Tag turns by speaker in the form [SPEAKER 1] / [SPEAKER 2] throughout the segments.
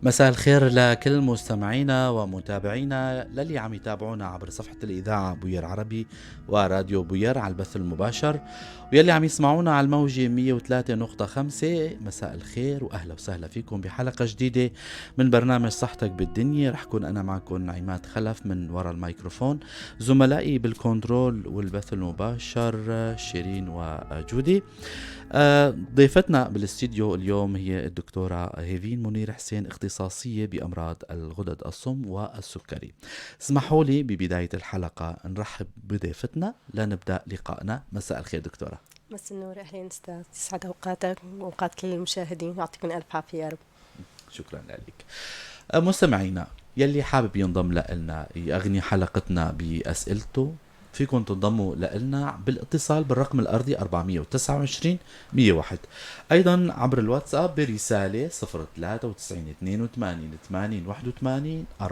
[SPEAKER 1] مساء الخير لكل مستمعينا ومتابعينا للي عم يتابعونا عبر صفحة الإذاعة بوير عربي وراديو بوير على البث المباشر، ويلي عم يسمعونا على الموجة 103.5. مساء الخير وأهلا وسهلا فيكم بحلقة جديدة من برنامج صحتك بالدنيا. رح كون أنا معكم عماد خلف من وراء الميكروفون، زملائي بالكنترول والبث المباشر شيرين وجودي. ضيفتنا بالاستديو اليوم هي الدكتورة هيفين منير حسين، اختصاصية بأمراض الغدد الصم والسكري. اسمحوا لي ببداية الحلقة نرحب بضيفتنا لنبدأ لقائنا. مساء الخير دكتورة.
[SPEAKER 2] مساء النور، أهلين أستاذ، يسعد أوقاتك وأوقات كل المشاهدين، يعطيكم ألف عافية يا رب.
[SPEAKER 1] شكرا لك. مستمعينا يلي حابب ينضم لنا يغني حلقتنا بأسئلته، فيكم تنضموا لنا بالاتصال بالرقم الأرضي 429 101، أيضا عبر الواتساب برسالة 0 93 82 80 81 4،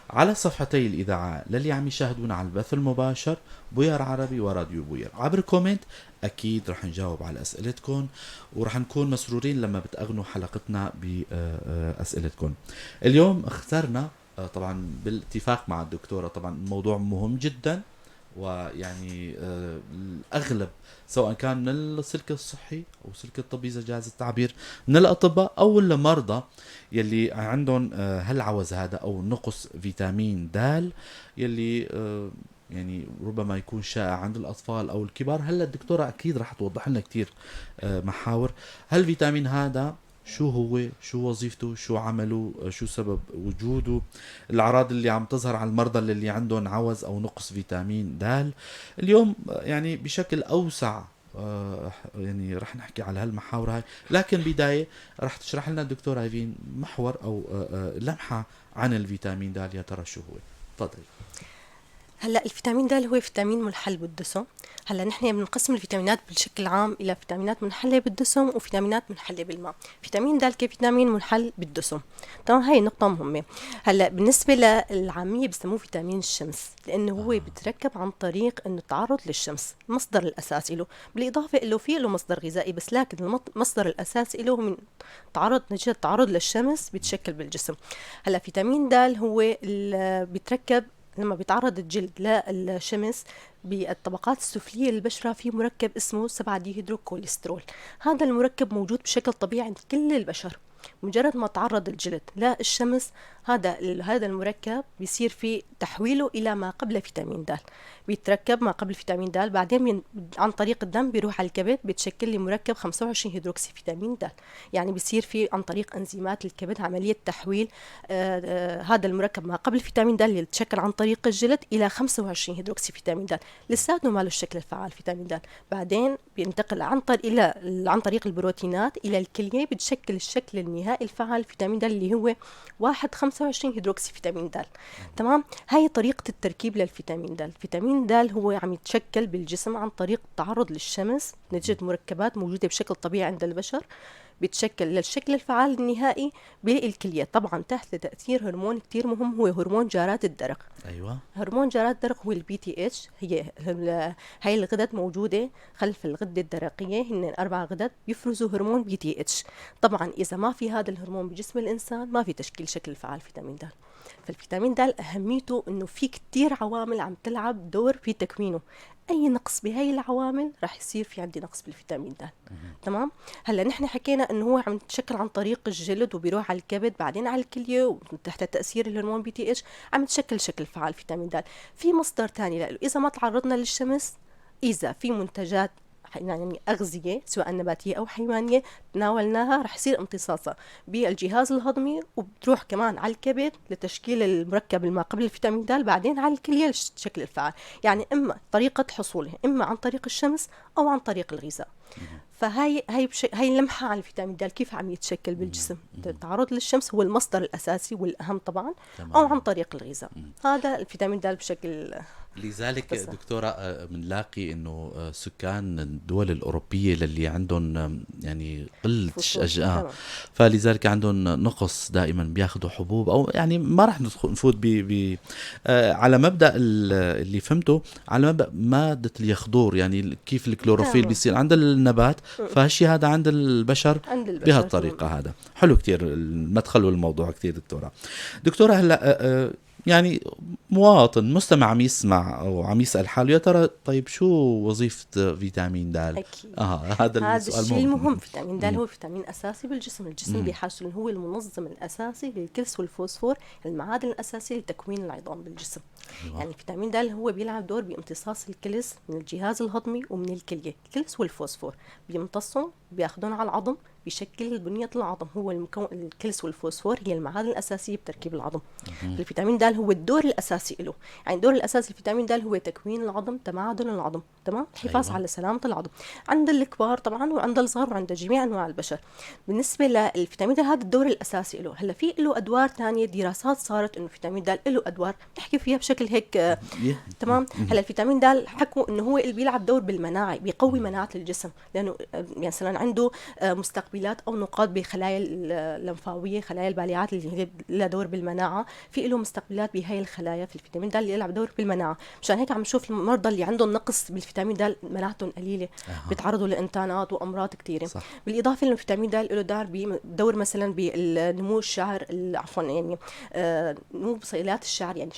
[SPEAKER 1] على صفحتي الإذاعة للي عم يشاهدونا على البث المباشر بوير عربي وراديو بوير عبر comment. أكيد رح نجاوب على أسئلتكم ورح نكون مسرورين لما بتأغنوا حلقتنا بأسئلتكم. اليوم اخترنا طبعا بالاتفاق مع الدكتورة، طبعا الموضوع مهم جدا، ويعني الأغلب سواء كان من السلك الصحي أو السلك الطبي إذا جاز التعبير، من الأطباء أو المرضى يلي عندهم هالعوز هذا أو نقص فيتامين د يلي يعني ربما يكون شائع عند الأطفال أو الكبار. هلا الدكتورة أكيد رح توضح لنا كتير محاور هالفيتامين هذا، شو هو، شو وظيفته، شو عمله، شو سبب وجوده، الأعراض اللي عم تظهر على المرضى اللي عندهم عوز أو نقص فيتامين د. اليوم يعني بشكل أوسع يعني رح نحكي على هالمحاور هاي، لكن بداية رح تشرح لنا الدكتورة هيفين محور أو لمحة عن الفيتامين د، يا ترى شو هو؟ تفضلي.
[SPEAKER 2] هلا الفيتامين د هو فيتامين منحل بالدسم. هلا نحن بنقسم الفيتامينات بشكل عام الى فيتامينات منحله بالدسم وفيتامينات منحله بالماء. فيتامين د كفيتامين منحل بالدسم، تمام، هاي نقطة مهمة. هلا بالنسبة للعامية بسموه فيتامين الشمس، لأنه هو بيتركب عن طريق انه التعرض للشمس، المصدر الأساسي له، بالإضافة له في له مصدر غذائي بس، لكن المصدر الأساسي له من تعرض، نتيجة التعرض للشمس بيتشكل بالجسم. هلا فيتامين د هو بيتركب لما بيتعرض الجلد للشمس بالطبقات السفلية للبشرة في مركب اسمه 7 ديهيدروكوليسترول. هذا المركب موجود بشكل طبيعي عند كل البشر، مجرد ما تعرض الجلد للشمس هذا المركب بيصير في تحويله الى ما قبل فيتامين د، بيتركب ما قبل فيتامين د، بعدين عن طريق الدم بيروح على الكبد بيتشكل لي مركب 25 هيدروكسي فيتامين د. يعني بيصير في عن طريق انزيمات الكبد عملية تحويل هذا المركب ما قبل فيتامين د اللي تشكل عن طريق الجلد الى 25 هيدروكسي فيتامين د، لساته ما له الشكل الفعال فيتامين د. بعدين بينتقل عن طريق الى عن طريق البروتينات الى الكلية، بتشكل الشكل النهائي الفعال فيتامين د اللي هو 1 25 هيدروكسي فيتامين د. تمام، هاي طريقة التركيب للفيتامين د. الفيتامين د هو عم يتشكل بالجسم عن طريق التعرض للشمس نتيجة مركبات موجودة بشكل طبيعي عند البشر، بيتشكل للشكل الفعال النهائي بالكلية، طبعا تحت تأثير هرمون كتير مهم هو هرمون جارات الدرق. هرمون جارات الدرق هو ال PTH. هي هاي الغدد موجودة خلف الغدة الدرقية، هن 4 غدد بيفرزوا هرمون PTH. طبعا إذا ما في هذا الهرمون بجسم الإنسان ما في تشكيل شكل فعال فيتامين د. فالفيتامين د أهميته إنه في كتير عوامل عم تلعب دور في تكوينه، أي نقص بهاي العوامل رح يصير في عندي نقص بالفيتامين د. تمام، هلا نحن حكينا انه هو عم يتشكل عن طريق الجلد وبيروح على الكبد بعدين على الكلية وتحت تاثير الهرمون PTH عم يتشكل شكل فعال فيتامين د. في مصدر ثاني له، اذا ما تعرضنا للشمس، اذا في منتجات يعني أغذية سواء نباتية أو حيوانية تناولناها رح يصير امتصاصها بالجهاز الهضمي وبتروح كمان على الكبد لتشكيل المركب ما قبل الفيتامين د، بعدين على الكلية لشكل الفعال. يعني إما طريقة حصوله إما عن طريق الشمس أو عن طريق الغذاء. فهاي هاي هاي لمحة عن الفيتامين د كيف عم يتشكل بالجسم. التعرض للشمس هو المصدر الأساسي والأهم طبعا، أو عن طريق الغذاء. هذا الفيتامين د بشكل
[SPEAKER 1] لذلك دكتورة بنلاقي انه سكان الدول الاوروبية للي عندهم يعني قلة شجاعة، فلذلك عندهم نقص دائما بياخذوا حبوب، او يعني ما راح نفوت ب على مبدا اللي فهمته، على مبدا مادة اليخضور، يعني كيف الكلوروفيل بيصير عند النبات، فهالشيء هذا عند البشر بهالطريقة. هذا حلو كثير المدخل والموضوع كثير دكتورة. دكتورة هلا يعني مواطن مستمع عم يسمع او عم يسال حاله يا ترى طيب شو وظيفة فيتامين د؟
[SPEAKER 2] اكيد هذا السؤال الشيء المهم. فيتامين د هو فيتامين اساسي بالجسم، الجسم بحاجته، هو المنظم الاساسي للكلس والفوسفور، المعادن الاساسية لتكوين العظام بالجسم. أيوة. يعني فيتامين د هو بيلعب دور بامتصاص الكلس من الجهاز الهضمي ومن الكلية، الكلس والفوسفور بيمتصهم بياخذون على العظم، بيشكل بنية العظم، هو المكون الكلس والفوسفور هي المعادن الأساسية بتركيب العظم. الفيتامين د هو الدور الأساسي له، يعني الدور الأساسي الفيتامين د هو تكوين العظم، تمعدن العظم، تمام، الحفاظ على سلامة العظم عند الكبار طبعا وعند الصغار وعند جميع أنواع البشر. بالنسبة للفيتامين د هذا الدور الأساسي له. هلا في له أدوار ثانية، دراسات صارت إنه فيتامين د له أدوار بنحكي فيها بشكل هيك تمام. هلا الفيتامين د حكوا إنه هو اللي بيلعب دور بالمناعة، بيقوي مناعة الجسم، لأنه مثلا عنده مستقبلات او نقاط بخلايا اللمفاويه، خلايا البالعات اللي هي لها دور بالمناعه، في له مستقبلات بهي الخلايا في الفيتامين د اللي يلعب دور بالمناعه. مشان هيك عم نشوف المرضى اللي عندهم نقص بالفيتامين د مناعتهم قليله، بيتعرضوا لانتانات وامراض كثيرة. بالاضافة انه الفيتامين د له دور مثلا بنمو الشعر، عفوا يعني نمو بصيلات الشعر، يعني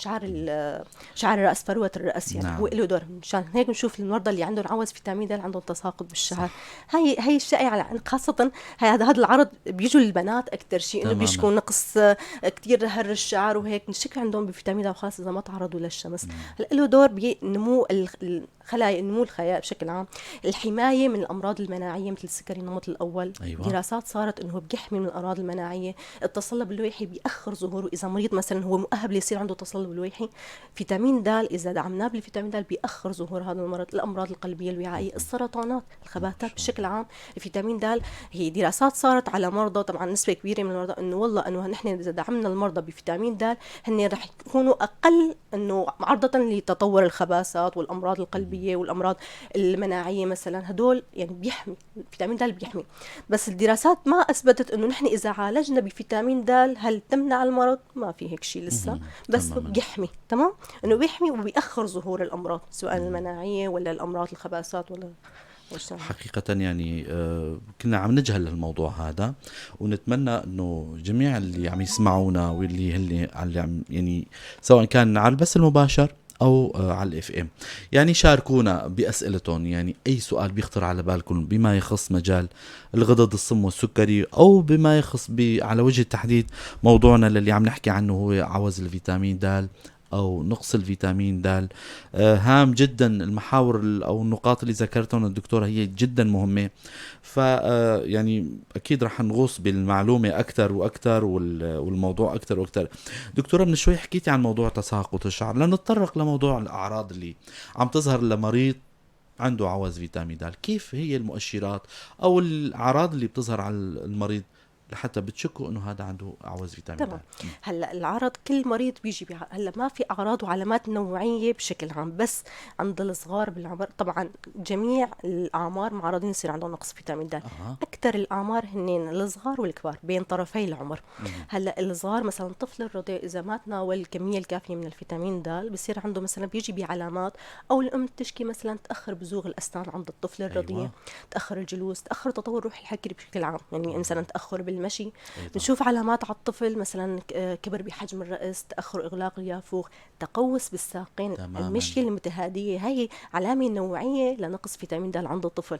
[SPEAKER 2] شعر الراس، فروه الراس، يعني هو له دور. مشان هيك بنشوف المرضى اللي عندهم عوز فيتامين د عندهم تساقط بالشعر. هي الشائعة خاصة هذا العرض بيجوا للبنات اكثر شيء، انه بيشكوا نقص كثير هر الشعر وهيك، نشك عندهم بفيتامين د وخاصة اذا ما تعرضوا للشمس. هلا له دور بنمو الخلايا، نمو الخلايا بشكل عام، الحماية من الامراض المناعية مثل السكري النمط الاول. أيوة. دراسات صارت انه بيحمي من الامراض المناعية، التصلب اللويحي بيأخر ظهوره، اذا مريض مثلا هو مؤهل ليصير عنده تصلب لويحي، فيتامين د اذا دعمناه بالفيتامين د بيأخر ظهور هذا المرض، الامراض القلبية الوعائيه، السرطانات، الخباثات بشكل عام. الفيتامين د هي دراسات صارت على مرضى، طبعا نسبه كبيرة من المرضى انه والله انه نحن اذا دعمنا المرضى بفيتامين د هن رح يكونوا اقل انه عرضه لتطور الخباثات والامراض القلبية والامراض المناعية مثلا، هدول يعني بيحمي فيتامين د بيحمي. بس الدراسات ما اثبتت انه نحن اذا عالجنا بفيتامين د هل تمنع المرض، ما في هيك شيء لسه، بس بيحمي، تمام، انه بيحمي وبيأخر ظهور الامراض سواء المناعية ولا الامراض الخباثات ولا.
[SPEAKER 1] حقيقة يعني كنا عم نجهل الموضوع هذا، ونتمنى انه جميع اللي عم يسمعونا واللي اللي عم يعني سواء كان على البث المباشر او على ال FM، يعني شاركونا باسئلتهم، يعني اي سؤال بيخطر على بالكم بما يخص مجال الغدد الصم والسكري، او بما يخص على وجه التحديد موضوعنا اللي عم نحكي عنه هو عوز الفيتامين د أو نقص الفيتامين د. هام جدا المحاور أو النقاط اللي ذكرتهم الدكتورة هي جدا مهمة، ف يعني أكيد رح نغوص بالمعلومة أكثر وأكثر والموضوع أكثر وأكثر. دكتورة من شوي حكيتي عن موضوع تساقط الشعر، لنتطرق لموضوع الأعراض اللي عم تظهر لمريض عنده عوز فيتامين د، كيف هي المؤشرات أو الأعراض اللي بتظهر على المريض لحتى بتشكوا انه هذا عنده عوز فيتامين د؟
[SPEAKER 2] هلا العرض كل مريض بيجي هلا ما في اعراض وعلامات نوعية بشكل عام، بس عند الصغار بالعمر طبعا جميع الاعمار معرضين يصير عندهم نقص فيتامين د. اكثر الاعمار هن الصغار والكبار بين طرفي العمر. هلا الصغار مثلا الطفل الرضيع اذا ما تناول الكمية الكافيه من الفيتامين د بصير عنده مثلا بيجي بعلامات، او الام تشكي مثلا تاخر بزوغ الاسنان عند الطفل الرضيع. أيوة. تاخر الجلوس، تاخر تطور روح الحكي بشكل عام، يعني مثلا تاخر بالمشي. بنشوف علامات على الطفل مثلا كبر بحجم الرأس، تأخر إغلاق اليافوخ، تقوس بالساقين، المشية المتهادية، هاي علامة نوعية لنقص فيتامين د عند الطفل.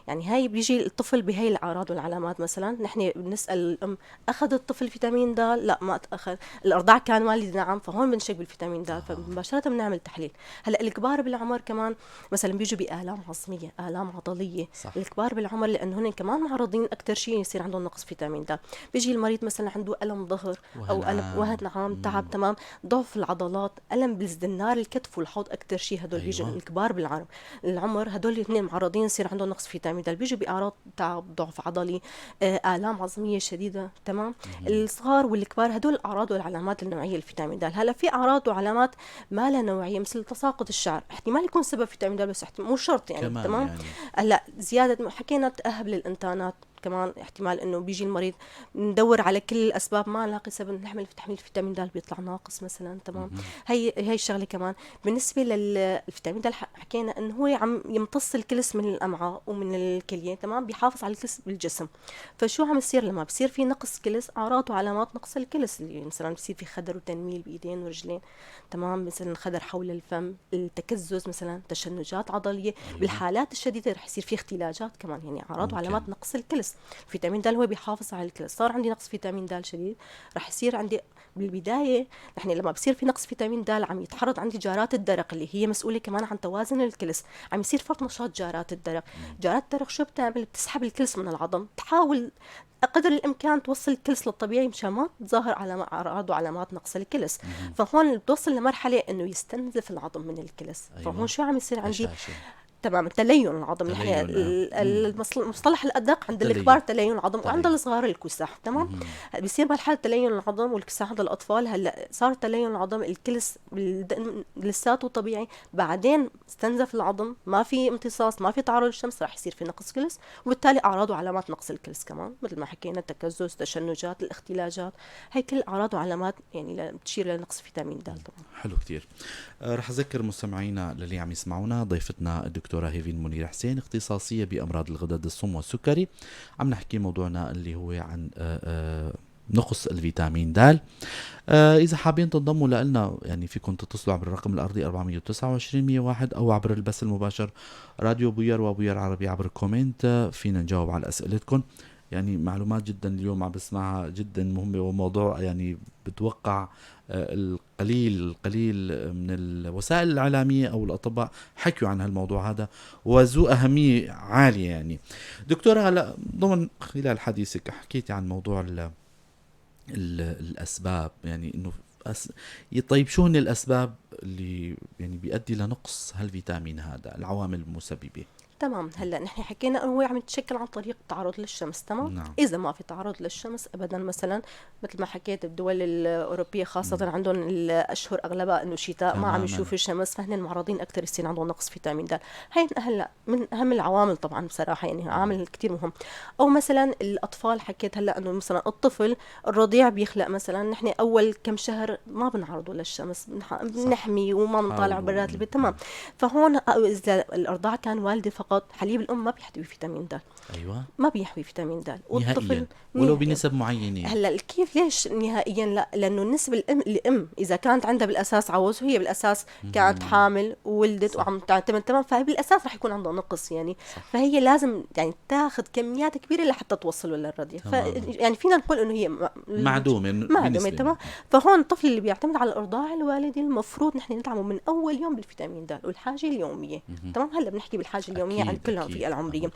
[SPEAKER 2] يعني هاي بيجي الطفل بهاي الأعراض والعلامات. مثلا نحن بنسأل الأم أخذ الطفل فيتامين د؟ لا ما أخذ، الأرضاع كان والد نعم، فهون بنشك بالفيتامين د، فمباشرة بنعمل تحليل. هلا الكبار بالعمر كمان مثلا بيجوا بآلام عظمية، آلام عضلية. صح. الكبار بالعمر لأنه هن كمان معرضين أكثر شيء يصير عندهم نقص فيتامين فيتامين د. بيجي المريض مثلا عنده ألم ظهر أو ألم وهن عام، تعب، تمام، ضعف العضلات، ألم بالزنار الكتف والحوض أكثر شيء. هدول بيجوا الكبار بالعمر، هدول الاثنين معرضين يصير عندهم نقص فيتامين د. بيجوا بأعراض تعب، ضعف عضلي، آلام عظمية شديدة، تمام. الصغار والكبار هدول الأعراض والعلامات النوعية للفيتامين د. هلا في أعراض وعلامات ما لها نوعية، مثل تساقط الشعر، احتمال يكون سبب فيتامين د بس مو شرط يعني، تمام يعني. هلا زيادة حكينا تأهب للإنتانات كمان، احتمال انه بيجي المريض ندور على كل الاسباب ما نلاقي سبب، نحمل تحميل فيتامين د بيطلع ناقص مثلا، تمام. هي الشغلة كمان بالنسبة للفيتامين د حكينا انه هو عم يمتص الكلس من الامعاء ومن الكلية، تمام، بيحافظ على الكلس بالجسم. فشو عم يصير لما بصير في نقص كلس؟ اعراض وعلامات نقص الكلس اللي مثلا بصير في خدر وتنميل بايدين ورجلين، تمام، مثلا خدر حول الفم، التكزز مثلا، تشنجات عضلية. بالحالات الشديدة رح يصير في اختلاجات كمان، يعني اعراض وعلامات نقص الكلس. فيتامين د هو بيحافظ على الكلس. صار عندي نقص فيتامين د شديد، رح يصير عندي بالبداية، نحن لما بصير في نقص فيتامين د عم يتحرض عندي جارات الدرق اللي هي مسؤولة كمان عن توازن الكلس، عم يصير فرط نشاط جارات الدرق. جارات الدرق شو بتعمل؟ بتسحب الكلس من العظم، تحاول قدر الامكان توصل الكلس للطبيعي مشان ما تظاهر على اعراض وعلامات نقص الكلس. فهون بتوصل لمرحلة انه يستنزف العظم من الكلس. فهون شو عم يصير عندي؟ تمام، تلين العظم. نحن المصطلح الادق عند الكبار تلين العظم، وعند الصغار الكساح، تمام. بصير مرحلة تلين العظم والكساح عند الاطفال. هلا صار تلين العظم، الكلس لساته طبيعي، بعدين استنزف العظم، ما في امتصاص، ما في تعرض للشمس، راح يصير في نقص كلس، وبالتالي اعراض وعلامات نقص الكلس كمان مثل ما حكينا، التكزز، تشنجات، الاختلاجات، هي كل اعراض وعلامات يعني بتشير لنقص فيتامين د. طبعا
[SPEAKER 1] حلو كثير. رح اذكر مستمعينا للي عم يسمعونا، ضيفتنا الدكتورة هيفين منير حسين، اختصاصية بأمراض الغدد الصم والسكري. عم نحكي موضوعنا اللي هو عن نقص الفيتامين د. إذا حابين تنضموا لنا يعني فيكم تتصلوا عبر الرقم الأرضي 429 101 أو عبر البث المباشر راديو بوير وبوير عربي عبر comment، فينا نجاوب على أسئلتكم. يعني معلومات جدا اليوم عم بسمعها جدا مهمة، وموضوع يعني بتوقع القليل من الوسائل الإعلامية أو الأطباء حكوا عن هالموضوع هذا، وذو أهمية عالية يعني. دكتورة، هلا ضمن خلال حديثك حكيتي عن موضوع الأسباب، يعني إنه طيب شو هن الأسباب اللي يعني بيؤدي لنقص هالفيتامين هذا، العوامل المسببة؟
[SPEAKER 2] تمام. هلا نحن حكينا انه هو عم يتشكل عن طريق التعرض للشمس، تمام. نعم. اذا ما في تعرض للشمس ابدا، مثلا مثل ما حكيت الدول الاوروبية خاصة عندهم الاشهر اغلبها انه شتاء، ما عم يشوفوا الشمس، فهن معرضين اكثر يصير عندهم نقص فيتامين د. هي هلا من اهم العوامل طبعا بصراحة، يعني عامل كثير مهم. او مثلا الاطفال، حكيت هلا انه مثلا الطفل الرضيع بيخلق مثلا، نحن اول كم شهر ما بنعرضه للشمس، بنحمي وما بنطالع برات البيت، تمام. فهون اذا الارضاع كان والده فقط، حليب الام ما بيحتوي فيتامين د.
[SPEAKER 1] ايوه،
[SPEAKER 2] ما بيحوي فيتامين د
[SPEAKER 1] والطفل ولو بنسب معينة.
[SPEAKER 2] هلا كيف ليش نهائيا لا؟ لانه النسبة الام اذا كانت عندها بالاساس عوز، وهي بالاساس كانت حامل وولدت وعم تعتمد، تمام، فهي بالاساس رح يكون عندها نقص يعني. صح. فهي لازم يعني تاخذ كميات كبيرة لحتى توصله للرضيع. يعني فينا نقول انه هي
[SPEAKER 1] معدومة،
[SPEAKER 2] تمام. فهون الطفل اللي بيعتمد على الارضاع الوالدي المفروض نحن ندعمه من اول يوم بالفيتامين د والحاجة اليومية، تمام. هلا بنحكي بالحاجة اليومية عن كلهم الفئة العمرية.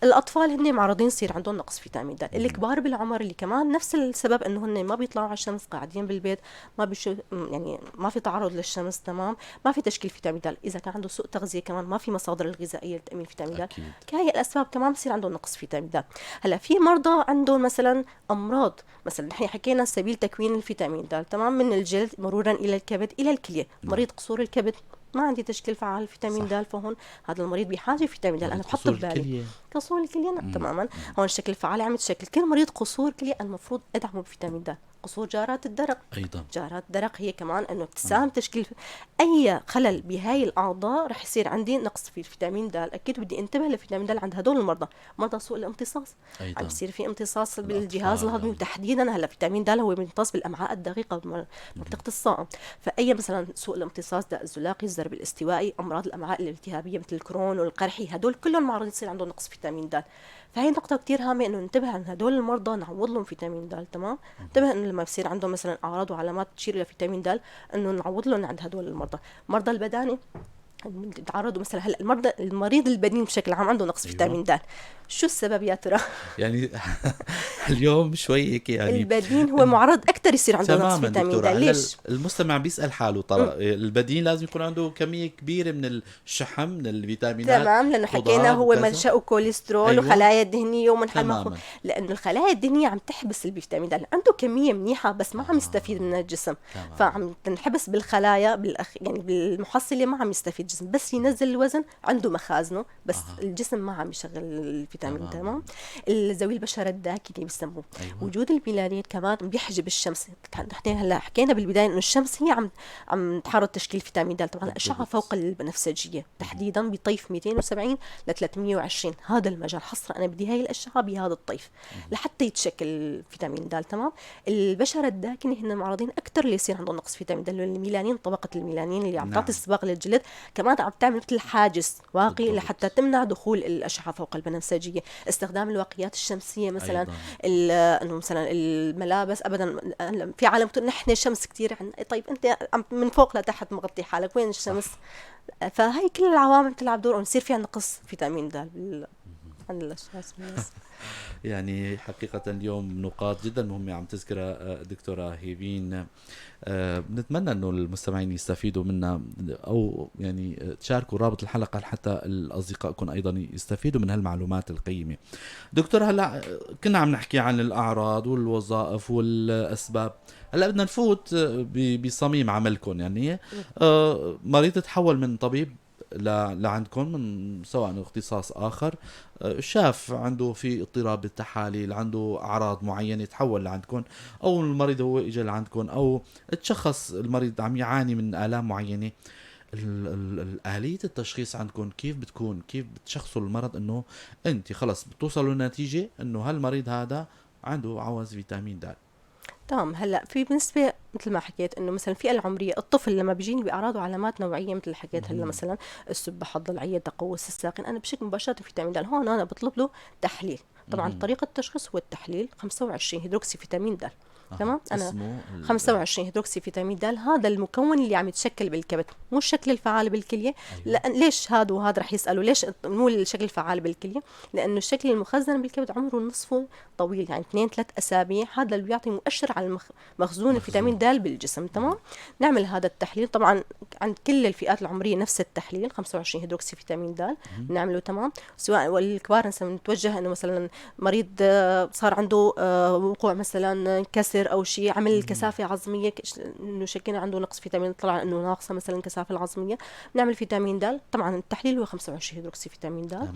[SPEAKER 2] الاطفال هن معرضين يصير عندهم نقص فيتامين د. الكبار بالعمر اللي كمان نفس السبب، انه هن ما بيطلعوا على الشمس، قاعدين بالبيت، ما يعني ما في تعرض للشمس، تمام، ما في تشكيل فيتامين د. اذا كان عنده سوء تغذية كمان ما في مصادر الغذائية لتامين فيتامين د. هي الاسباب كمان بصير عندهم نقص فيتامين د. هلا في مرضى عندهم مثلا امراض، مثلا نحن حكينا سبيل تكوين الفيتامين د، تمام، من الجلد مرورا الى الكبد الى الكلية. مريض قصور الكبد ما عندي تشكيل فعال فيتامين د، فهون هذا المريض بحاجة فيتامين د. انا بحط ببالي قصور الكلية، تماما، هون الشكل الفعال عم يتشكل. كل مريض قصور كليه المفروض ادعمه بفيتامين د. قصور جارات الدرق
[SPEAKER 1] ايضا،
[SPEAKER 2] جارات الدرق هي كمان انه بتساهم تشكيل اي خلل بهاي الاعضاء رح يصير عندي نقص في الفيتامين د. اكيد بدي انتبه لفيتامين د عند هدول المرضى، مرضى سوء الامتصاص، عم بيصير في امتصاص بالجهاز الهضمي، وتحديدا هلا فيتامين د هو بيمتص بالامعاء الدقيقة بمنطقة الصائم. فاي مثلا سوء الامتصاص، داء الزلاقي، الزرب الاستوائي، امراض الامعاء الالتهابيه مثل الكرون والقرحي، هدول كلهم معرضين يصير عندهم نقص فيتامين د. فهي نقطة كتير هامة انه ننتبه عن هدول المرضى، نعوض لهم فيتامين د، تمام. انتبه انه لما بصير عندهم مثلا اعراض وعلامات تشير الى فيتامين د انه نعوض لهم عند هدول المرضى. مرضى البدانة تعرضوا مثلا، هلا المريض البدين بشكل عام عنده نقص فيتامين د. شو السبب يا ترى؟
[SPEAKER 1] يعني اليوم شوي هيك يعني
[SPEAKER 2] البدين هو معرض اكثر يصير عنده نقص فيتامين د. ليش؟
[SPEAKER 1] المستمع بيسال حاله ترى البدين لازم يكون عنده كمية كبيرة من الشحم، من الفيتامينات.
[SPEAKER 2] تمام، لانه حكينا هو منشأه كوليسترول. أيوة. وخلايا دهنية ومنحل، لانه الخلايا الدهنية عم تحبس الفيتامين د، عنده كمية منيحة بس ما عم يستفيد من الجسم. تمام. فعم تنحبس بالخلايا يعني بالمحصله ما عم يستفيد الجسم، بس ينزل الوزن عنده مخازنه بس. الجسم ما عم يشغل الفيتامين. تمام. ذوي البشرة الداكنة بيسموه. أيوة. وجود الميلانين كمان بيحجب الشمس. نحن هلا حكينا بالبداية انه الشمس هي عم تحرض تشكيل فيتامين د. طبعا الاشعة فوق البنفسجية تحديدا بطيف 270 ل 320، هذا المجال حصرا انا بدي هاي الاشعة بهذا الطيف لحتى يتشكل فيتامين د. تمام. البشرة الداكنة هن معرضين اكثر اللي يصير عندهم نقص فيتامين د، الميلانين، طبقه الميلانين اللي عم تعطي الصباغ للجلد كمان عم تعمل مثل حاجز واقي لحتى تمنع دخول الاشعة فوق البنفسجية. استخدام الواقيات الشمسية مثلا، انه مثلا الملابس ابدا. في عالم بتقول نحن شمس كثير عنا، طيب انت من فوق لتحت مغطي حالك، وين الشمس؟ صح. فهي كل العوامل بتلعب دور ونصير في نقص فيتامين د عند الاشخاص.
[SPEAKER 1] يعني حقيقة اليوم نقاط جدا مهمة عم تذكرها دكتورة هيفين، بنتمنى انه المستمعين يستفيدوا منها، او يعني تشاركوا رابط الحلقة حتى الأصدقائكم ايضا يستفيدوا من هالمعلومات القيمة. دكتور، هلا كنا عم نحكي عن الأعراض والوظائف والأسباب، هلا بدنا نفوت بصميم عملكم. يعني مريض تحول من طبيب لعندكم من سواء اختصاص آخر، شاف عنده في اضطراب بالتحاليل، عنده أعراض معينة، تحول لعندكم، أو المريض هو إجا لعندكم، أو تشخص المريض عم يعاني من آلام معينة. آلية التشخيص عندكم كيف بتكون؟ كيف بتشخصوا المرض إنه أنت خلص بتوصلوا لنتيجة إنه هالمريض هذا عنده عوز فيتامين د؟
[SPEAKER 2] تمام. هلا في بالنسبة مثل ما حكيت انه مثلا الفئة العمرية، الطفل لما بيجيني باعراض وعلامات نوعية مثل حكيت هلا مثلا السبحة الضلعيه، تقوس الساقين، انا بشكل مباشرة فيتامين د هون انا بطلب له تحليل. طبعا طريقه التشخيص هو التحليل 25 هيدروكسي فيتامين د. تمام. انا 25 هيدروكسي فيتامين د هذا المكون اللي عم يتشكل بالكبد، مو الشكل الفعال بالكلية. أيوة. لأن ليش هذا وهذا رح يسالوا ليش مو الشكل الفعال بالكلية؟ لانه الشكل المخزن بالكبد عمره نصفه طويل، يعني 2-3 اسابيع، هذا اللي بيعطي مؤشر على مخزون الفيتامين د بالجسم. تمام. نعمل هذا التحليل طبعا عند كل الفئات العمرية نفس التحليل 25 هيدروكسي فيتامين د نعمله. تمام. سواء والكبار نتوجه انه مثلا مريض صار عنده وقوع مثلا كسر او شيء، عمل كثافة عظميه، انه شكينا عنده نقص فيتامين، طلع انه ناقصه مثلا الكثافة العظميه، بنعمل فيتامين د. طبعا التحليل هو 25 هيدروكسي فيتامين د.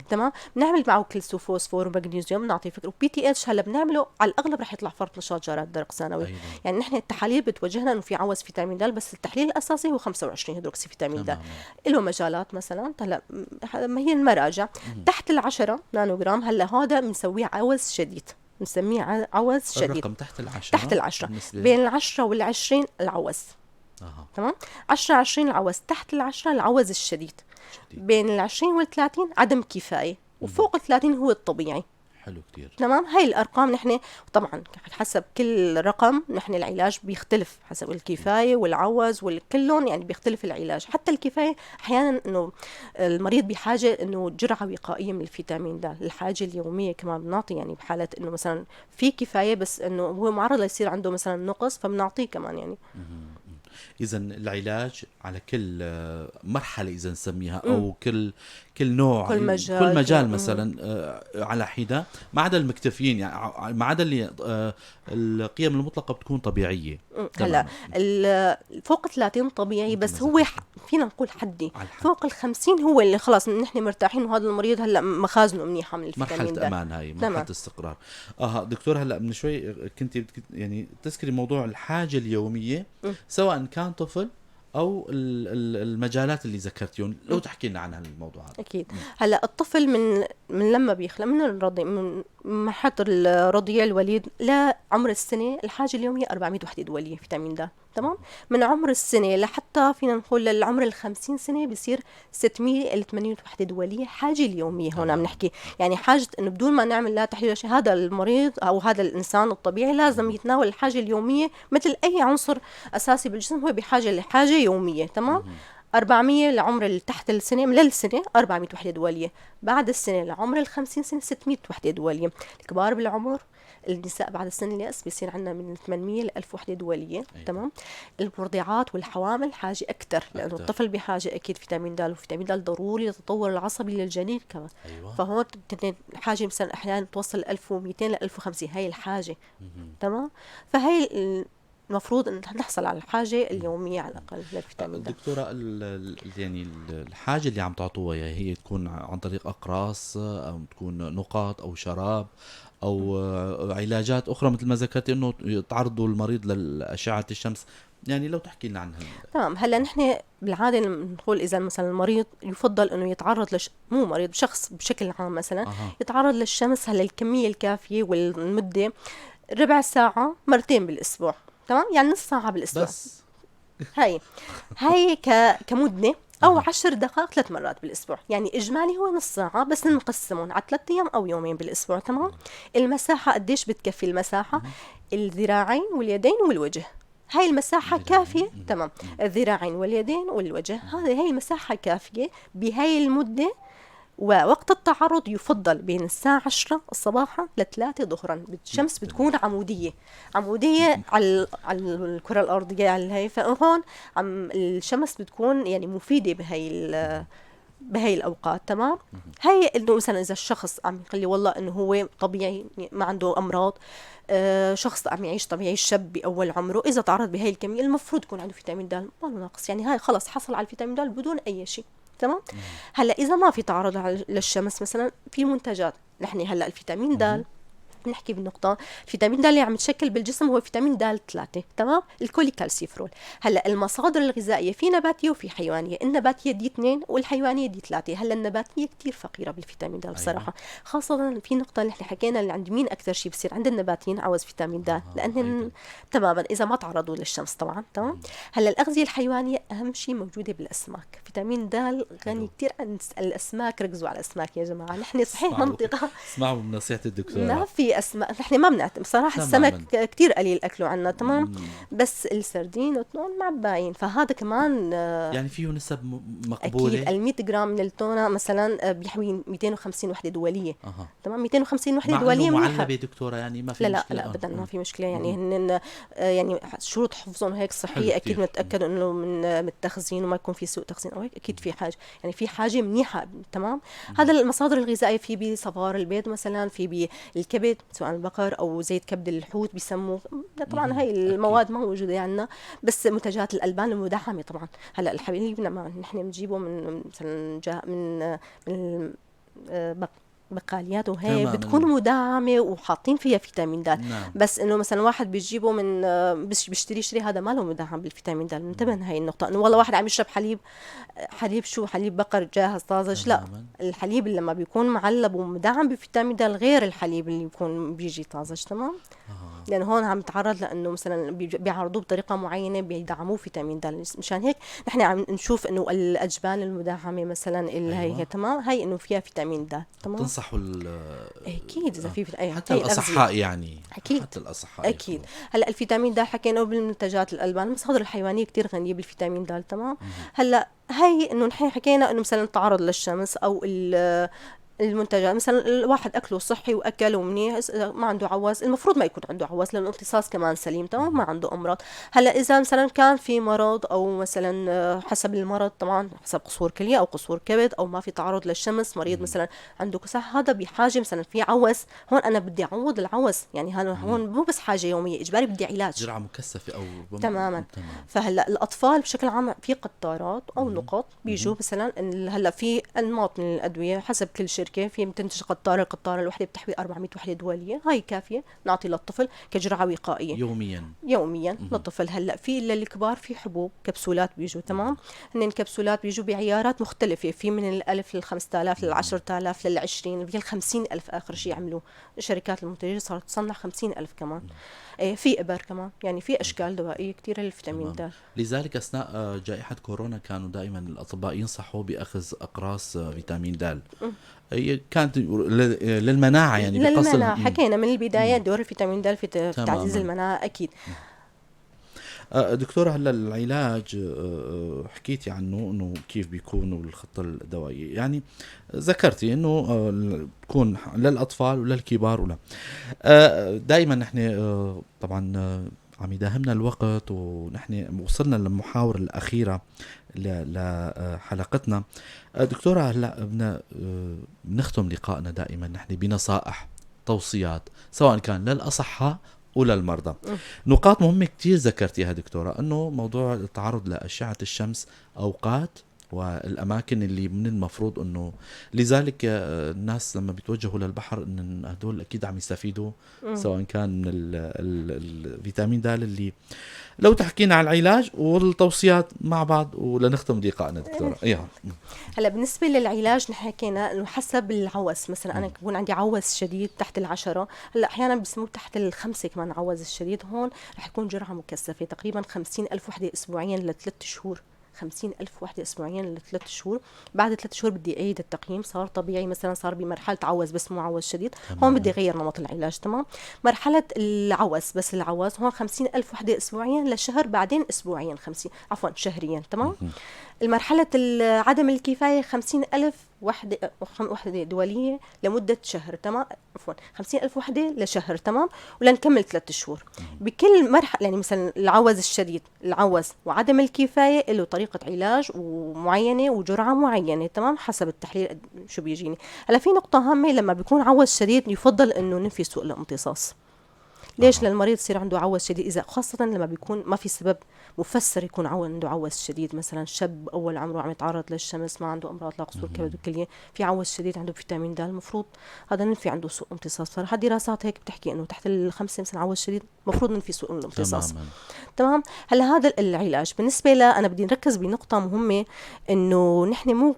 [SPEAKER 2] تمام. بنعمل معه كالسيوم وفوسفور ومغنيسيوم، نعطي فكرة. و PTH هلا بنعمله على الاغلب رح يطلع فرط نشاط جارات درق ثانوي. أيضا. يعني نحن التحاليل بتوجهنا انه في عوز فيتامين د، بس التحليل الاساسي هو 25 هيدروكسي فيتامين د. له مجالات مثلا هلا ما هي المراجع تحت 10 نانوغرام، هلا هذا بنسويه عوز شديد، نسميه عوز شديد.
[SPEAKER 1] الرقم تحت 10،
[SPEAKER 2] تحت 10، بين 10 وال20 العوز. تمام. 10 20 العوز، تحت 10 العوز الشديد. بين 20 وال30 عدم كفاية، وفوق 30 هو الطبيعي.
[SPEAKER 1] حلو كتير.
[SPEAKER 2] تمام. هاي الارقام نحن طبعا حسب كل رقم نحن العلاج بيختلف حسب الكفاية والعوز والكلهم، يعني بيختلف العلاج. حتى الكفاية احيانا انه المريض بحاجة انه جرعة وقائيه من الفيتامين د، الحاجة اليومية كمان بنعطي، يعني بحاله انه مثلا في كفاية بس انه هو معرض ليصير عنده مثلا نقص فبنعطيه كمان يعني.
[SPEAKER 1] إذا العلاج على كل مرحلة إذا نسميها، أو كل نوع، كل مجال مثلا على حدة، ما عدا المكتفيين، يعني ما عدا اللي القيم المطلقة بتكون طبيعية.
[SPEAKER 2] هلا فوق 30 طبيعي، بس هو فينا نقول حدي فوق 50 هو اللي خلاص نحن مرتاحين، وهذا المريض هلا مخازنه منيحة من الفيتامين د،
[SPEAKER 1] مرحلة أمان، هاي مرحلة استقرار. دكتور، هلا من شوي كنت يعني تذكري موضوع الحاجة اليومية، سواء كان طفل او المجالات اللي ذكرتيهم، لو تحكي لنا عن هالموضوع هذا.
[SPEAKER 2] اكيد. هلا الطفل من لما بيخلق من الرضيع، من مرحلة الرضيع الوليد لعمر السنة، الحاجة اليومية 400 وحده دولية فيتامين د. تمام. من عمر السنة لحتى فينا نقول للعمر 50 سنة بصير 600 إلى 800 وحده دولية حاجة اليومية. هون عم نحكي يعني حاجة انه بدون ما نعمل لا تحليل شيء، هذا المريض او هذا الانسان الطبيعي لازم يتناول الحاجة اليومية مثل اي عنصر اساسي بالجسم، هو بحاجة لحاجة يومية. تمام. 400 لعمر تحت السنة، للسنة 400 وحدة دولية، بعد السنة لعمر 50 سنة 600 وحدة دولية. الكبار بالعمر، النساء بعد السن اليأس بيصير عندنا من 800 ل 1000 وحدة دولية. أيوة. تمام. المرضعات والحوامل حاجة أكثر، لأنه الطفل بحاجة أكيد فيتامين د، وفيتامين د ضروري للتطور العصبي للجنين كمان. أيوة. فهون حاجة مثلا أحيانا توصل 1200 ل 1050، هاي الحاجة. تمام. فهي المفروض ان نحصل على الحاجة اليومية على الاقل للفيتامين د.
[SPEAKER 1] دكتورة، يعني الحاجة اللي عم تعطوها هي تكون عن طريق اقراص او تكون نقاط او شراب او علاجات اخرى، مثل ما ذكرتي انه تعرضوا المريض للاشعه الشمس، يعني لو تحكي لنا عنها.
[SPEAKER 2] تمام. هلا نحن بالعادة بنقول اذا مثلا المريض يفضل انه يتعرض مو مريض، شخص بشكل عام مثلا يتعرض للشمس هلا الكمية الكافيه والمدة ربع ساعة مرتين بالاسبوع. تمام، يعني نص ساعة بالاسبوع
[SPEAKER 1] بس.
[SPEAKER 2] هاي كمدنه او 10 دقائق 3 مرات بالاسبوع، يعني اجمالي هو نص ساعة بس نقسمهم على 3 ايام او يومين بالاسبوع. تمام. المساحة قديش بتكفي المساحة؟ الذراعين واليدين والوجه، هاي المساحة كافية. تمام. الذراعين واليدين والوجه، هذه هي المساحة كافية بهاي المدة. ووقت التعرض يفضل بين الساعة 10 صباحا ل3 ظهرا، الشمس بتكون عمودية عمودية على الكرة الأرضية على الهي، فهون عم الشمس بتكون يعني مفيدة بهي الأوقات. تمام. هي إنه مثلا إذا الشخص عم يقول لي والله إنه هو طبيعي ما عنده أمراض، شخص عم يعيش طبيعي، شاب بأول عمره، إذا تعرض بهي الكمية المفروض يكون عنده فيتامين د ما ناقص، يعني هاي خلص حصل على الفيتامين د بدون أي شيء. تمام. هلا اذا ما في تعرض للشمس مثلا، في منتجات نحن هلا الفيتامين د نحكي بالنقطة، الفيتامين د اللي عم يتشكل بالجسم هو فيتامين د 3. تمام. الكوليكالسيفرول. هلا المصادر الغذائية في نباتية وفي حيوانية، النباتية D 2 والحيوانية D 3. هلا النباتية كثير فقيرة بالفيتامين د بصراحة. أيوة. خاصة في نقطة اللي حكينا اللي عند مين أكثر شيء بصير عند النباتيين عوز فيتامين د، لأنهم تماما إذا ما تعرضوا للشمس طبعا. تمام. هلا الأغذية الحيوانية أهم شيء موجودة بالأسماك، فيتامين د غني كثير عن الأسماك، ركزوا على الأسماك يا جماعة. نحن صحيح منطقة،
[SPEAKER 1] اسمعوا من نصيحة الدكتورة،
[SPEAKER 2] ما في أسماك، نحن ما بنعتمد بصراحة السمك كتير قليل أكله عنا. تمام. بس السردين والتون معباين، فهذا كمان
[SPEAKER 1] يعني فيه نسب مقبولة.
[SPEAKER 2] أكيد. ال 100 جرام من التونة مثلا بيحوي 250 وحدة دولية. تمام. 250 وحدة دولية
[SPEAKER 1] منيحة. معلبة دكتورة، يعني ما في
[SPEAKER 2] لا
[SPEAKER 1] مشكلة؟
[SPEAKER 2] لا لا أبدا ما في مشكلة، يعني هن يعني شروط حفظهم هيك صحية، أكيد بنتأكد إنه من التخزين وما يكون في سوء تخزين أو هيك، أكيد في حاجة، يعني في حاجة منيحة. تمام. هذا المصادر الغذائية في بصفار البيض مثلا، في بالكبد سواء البقر او زيت كبد الحوت بيسموه. طبعا هاي المواد ما موجودة عندنا، بس منتجات الالبان المدعمه طبعا. هلا الحليب نحن بنجيبه من مثلا من بقاليات وهي بتكون مدعمه وحاطين فيها فيتامين د. نعم. بس انه مثلا واحد بيجيبه من بيشتري هذا ما له مدعم بالفيتامين د. انتبه هاي النقطة، انه والله واحد عم يشرب حليب شو حليب بقر جاهز طازج، لا، الحليب اللي لما بيكون معلب ومدعم بفيتامين د غير الحليب اللي بيكون بيجي طازج. تمام. لانه هون عم يتعرض لانه مثلا بيعرضوه بطريقة معينة بيدعموه فيتامين د، مشان هيك نحن عم نشوف انه الاجبان المدعمه مثلا اللي هي تمام، هي انه فيها فيتامين د. تمام.
[SPEAKER 1] تنصحوا
[SPEAKER 2] اكيد اذا في
[SPEAKER 1] حتى الاصحاء، يعني
[SPEAKER 2] اكيد
[SPEAKER 1] حتى الاصحاء
[SPEAKER 2] اكيد. هلا الفيتامين د حكينا بالمنتجات الالبان، المصادر الحيوانية كثير غنية بالفيتامين د. تمام. هلا هي انه نحن حكينا انه مثلا التعرض للشمس او المنتجات، مثلا الواحد اكله صحي واكل ومنيح ما عنده عوز، المفروض ما يكون عنده عوز لانه الامتصاص كمان سليم. تمام. ما عنده امراض. هلا اذا مثلا كان في مرض او مثلا حسب المرض طبعا، حسب قصور كليه او قصور كبد او ما في تعرض للشمس، مريض مثلا عنده كساح، هذا بحاجة مثلا في عوز، هون انا بدي اعوض العوز، يعني هذا هون مو بس حاجة يومية، اجباري بدي علاج،
[SPEAKER 1] جرعة مكثفة او
[SPEAKER 2] تماما. فهلا الاطفال بشكل عام في قطارات او نقط بيجوا مثلا، هلا في انماط من الادوية حسب كل شركة، في بتنتج قطاره، القطاره الوحدة بتحوي 400 وحده دولية، هاي كافيه نعطي للطفل كجرعه وقائيه يوميا للطفل. هلا في للكبار في حبوب كبسولات بيجوا. تمام. هن الكبسولات بيجوا بعيارات مختلفة، في من ال1000 لل5000 لل10000 لل20 في ال50000 اخر شيء عملوه الشركات المنتجة، صارت تصنع 50000 كمان. في ابر كمان، يعني في اشكال دوائيه كثير للفيتامين د.
[SPEAKER 1] لذلك اثناء جائحة كورونا كانوا دائما الاطباء ينصحوا باخذ اقراص فيتامين د، كانت للمناعه، يعني
[SPEAKER 2] للمناعه. حكينا من البداية دور الفيتامين د في تعزيز المناعة اكيد.
[SPEAKER 1] دكتورة، هلا العلاج حكيتي عنه انه كيف بيكون والخطة الدوائية، يعني ذكرتي انه بتكون للاطفال وللكبار ولا دائما نحن طبعا عم يداهمنا الوقت ونحن وصلنا للمحاور الأخيرة لحلقتنا. دكتورة، هلا بدنا بنختم لقائنا دائما نحن بنصائح، توصيات، سواء كان للأصحاء وللمرضى. نقاط مهمة كتير ذكرتيها دكتورة، أنه موضوع التعرض لأشعة الشمس أوقات والأماكن اللي من المفروض أنه، لذلك الناس لما بيتوجهوا للبحر أن هدول أكيد عم يستفيدوا سواء كان من الفيتامين د. اللي لو تحكينا على العلاج والتوصيات مع بعض ولنختم لقائنا دكتورة. يلا.
[SPEAKER 2] هلا بالنسبة للعلاج نحن حكينا انه حسب العوز، مثلا انا بكون عندي عوز شديد تحت 10، هلا احيانا بسموه تحت 5 كمان عوز الشديد، هون رح يكون جرعة مكثفة تقريبا 50,000 وحدة اسبوعيا ل3 شهور، 50,000 وحدة أسبوعياً ل3 شهور. بعد 3 شهور بدي أعيد التقييم، صار طبيعي مثلاً، صار بمرحلة عوز بس مو عوز شديد، هون بدي أغير نمط العلاج. تمام. مرحلة العوز بس العوز هون 50,000 وحدة أسبوعياً لشهر، بعدين أسبوعياً 50، عفواً شهرياً. تمام. المرحلة عدم الكفاية 50,000 وحدة دولية لمدة شهر. تمام، عفواً 50,000 وحدة لشهر. تمام، ولنكمل 3 شهور. بكل مرحلة يعني مثلاً العوز الشديد، العوز وعدم الكفاية له طريقة علاج ومعينة وجرعة معينة. تمام، حسب التحليل شو بيجيني. هلا في نقطة هامة، لما بيكون عوز شديد يفضل إنه ننفي سوء الامتصاص. ليش؟ للمريض يصير عنده عوز شديد، إذا خاصة لما بيكون ما في سبب مفسر يكون عنده عوز شديد، مثلا شاب أول عمره عم يتعرض للشمس، ما عنده أمراض لا قصور كبد وكلية، في عوز شديد عنده فيتامين د، المفروض هذا ننفي عنده سوء امتصاص. صراحة دراسات هيك بتحكي إنه تحت 5 مثلا عوز شديد المفروض ننفي سوء الامتصاص. تمام. هلا هذا العلاج. بالنسبة لا أنا بدي نركز بنقطة مهمة، إنه نحن مو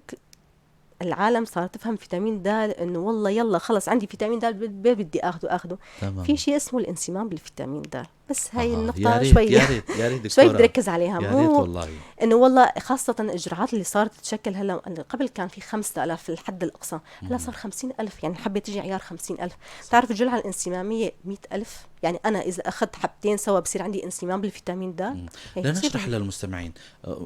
[SPEAKER 2] العالم صارت تفهم فيتامين د انه والله يلا خلص عندي فيتامين د بدي اخذه. في شيء اسمه الانسمام بالفيتامين د، بس هاي النقطة شوي
[SPEAKER 1] يا ريت
[SPEAKER 2] شوي بدي ركز عليها،
[SPEAKER 1] يا ريت والله
[SPEAKER 2] انه والله خاصة الجرعات اللي صارت تتشكل هلا، قبل كان في 5000 الحد الاقصى، هلا صار 50,000، يعني حبة تجي عيار 50,000. بتعرف الجرعة الانسمامية 100,000، يعني انا اذا اخذت حبتين سوا بصير عندي انسمام بالفيتامين د.
[SPEAKER 1] لا نشرح للمستمعين،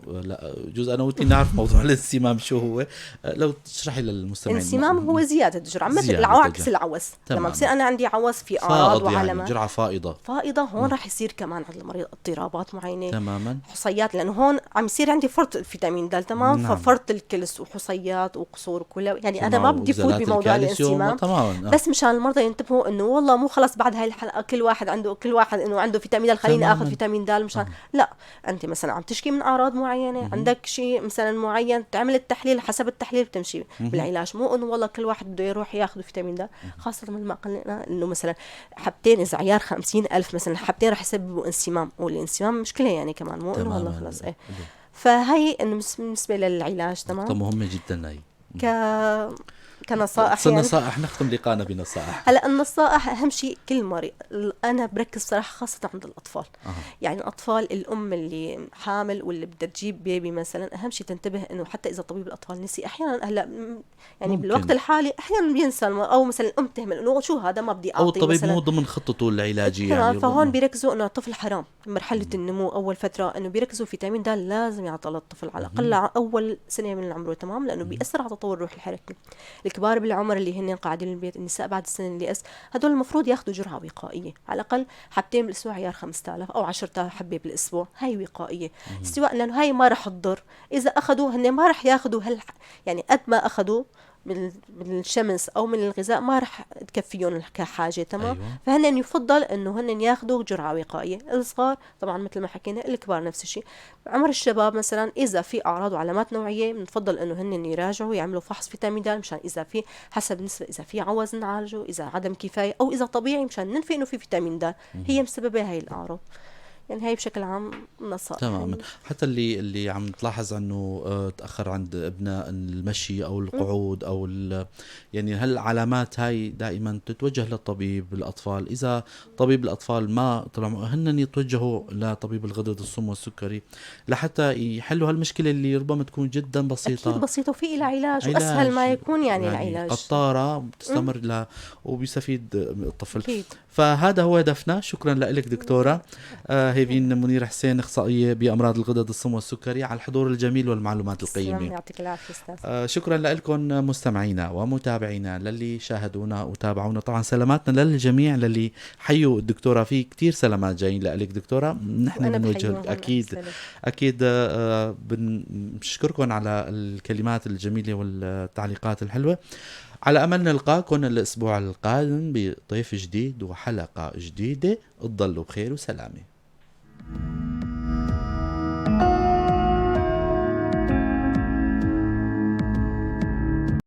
[SPEAKER 1] لا جزء انا وانت نعرف موضوع الانسمام شو هو، لو تشرحي للمستمعين.
[SPEAKER 2] الانسمام هو زيادة الجرعة، مثل عكس العوز، لما بصير انا عندي عوز في اعراض وعلامات،
[SPEAKER 1] يعني جرعة فائضة
[SPEAKER 2] فائضة، هون رح يصير كمان عند المريض اضطرابات معينة.
[SPEAKER 1] تماما،
[SPEAKER 2] حصيات، لانه هون عم يصير عندي فرط الفيتامين د. تمام.
[SPEAKER 1] نعم.
[SPEAKER 2] ففرط الكلس وحصيات وقصور وكلها، يعني انا ما بدي فوت بموضوع الانسمام.
[SPEAKER 1] تماما.
[SPEAKER 2] بس مشان المرضى ينتبهوا انه والله مو خلص بعد هاي الحلقة كل واحد انه عنده فيتامين د خليني اخذ فيتامين د مشان لا، انت مثلا عم تشكي من اعراض معينة، عندك شيء مثلا معين، تعمل التحليل، حسب التحليل بتمشي بالعلاج، مو انه والله كل واحد بده يروح ياخذ فيتامين د، خاصة مثل ما قلنا انه مثلا حبتين اذا عيار 50,000 مثلا حبتين رح يسببوا انسمام، والانسمام مشكلة يعني كمان، مو انه والله خلص ايه. فهي انه بالنسبة للعلاج. تمام،
[SPEAKER 1] نقطة مهمة جدا هي
[SPEAKER 2] كنصائح، يعني
[SPEAKER 1] نصائح نختم لقاءنا بنصائح.
[SPEAKER 2] هلا النصائح اهم شيء كل مريض، انا بركز صراحة خاصة عند الاطفال. يعني الاطفال، الام اللي حامل واللي بدها تجيب بيبي مثلا، اهم شيء تنتبه انه حتى اذا طبيب الاطفال نسي احيانا، هلا يعني
[SPEAKER 1] ممكن.
[SPEAKER 2] بالوقت الحالي احيانا بينسى، او مثلا الام تهمل انه شو هذا ما بدي اعطيه،
[SPEAKER 1] او الطبيب مو ضمن خطته العلاجية
[SPEAKER 2] يعني. فهون بيركزوا انه الطفل حرام مرحلة النمو اول فترة، انه بيركزوا فيتامين د لازم يعطى للطفل على الاقل اول سنة من عمره. تمام، لانه بيأثر على تطور الروح الحركي. الكبار بالعمر اللي هن قاعدين بالبيت، النساء بعد السن اللي هدول المفروض ياخذوا جرعة وقائيه، على الاقل حبتين بالاسبوع عيار 5000 او 10 حبه بالاسبوع، هاي وقائيه، سواء لانه هاي ما رح تضر، اذا اخذوا هن ما رح ياخذوا يعني قد ما اخذوا من الشمس او من الغذاء ما رح تكفيهم كحاجة. تمام.
[SPEAKER 1] أيوة.
[SPEAKER 2] فهن يفضل انه هن ياخذوا جرعة وقائيه، الصغار طبعا مثل ما حكينا، الكبار نفس الشيء. عمر الشباب مثلا اذا في اعراض وعلامات نوعية بنفضل انه هن يراجعوا يعملوا فحص فيتامين د، مشان اذا في حسب نسبه، اذا في عوز نعالجه، اذا عدم كفاية، او اذا طبيعي مشان ننفي انه في فيتامين د هي مسببه هاي الاعراض. يعني هاي بشكل عام نصائح.
[SPEAKER 1] تماما. حتى اللي عم تلاحظ انه تاخر عند ابناء المشي او القعود او يعني هالعلامات هاي دائما تتوجه للطبيب الاطفال، اذا طبيب الاطفال ما طلع هن يتوجهوا لطبيب الغدد الصم والسكري لحتى يحلوا هالمشكلة اللي ربما تكون جدا بسيطة.
[SPEAKER 2] اكيد بسيطة وفي لها علاج واسهل ما يكون يعني العلاج
[SPEAKER 1] قطاره بتستمر وبيستفيد الطفل.
[SPEAKER 2] أكيد.
[SPEAKER 1] فهذا هو هدفنا. شكرا لك دكتورة. هيفين منير حسين، اخصائية بامراض الغدد الصم والسكري، على الحضور الجميل والمعلومات القيمه.
[SPEAKER 2] يعطيك العافية استاذ.
[SPEAKER 1] شكرا لكم مستمعينا ومتابعينا للي شاهدونا وتابعونا. طبعا سلاماتنا للجميع للي حيوا الدكتوره، في كتير سلامات جايين لك دكتوره، نحن بنوجه اكيد اكيد بنشكركم على الكلمات الجميلة والتعليقات الحلوه. على امل نلقاكم الاسبوع القادم بضيف جديد وحلقه جديده. تضلوا بخير وسلامه.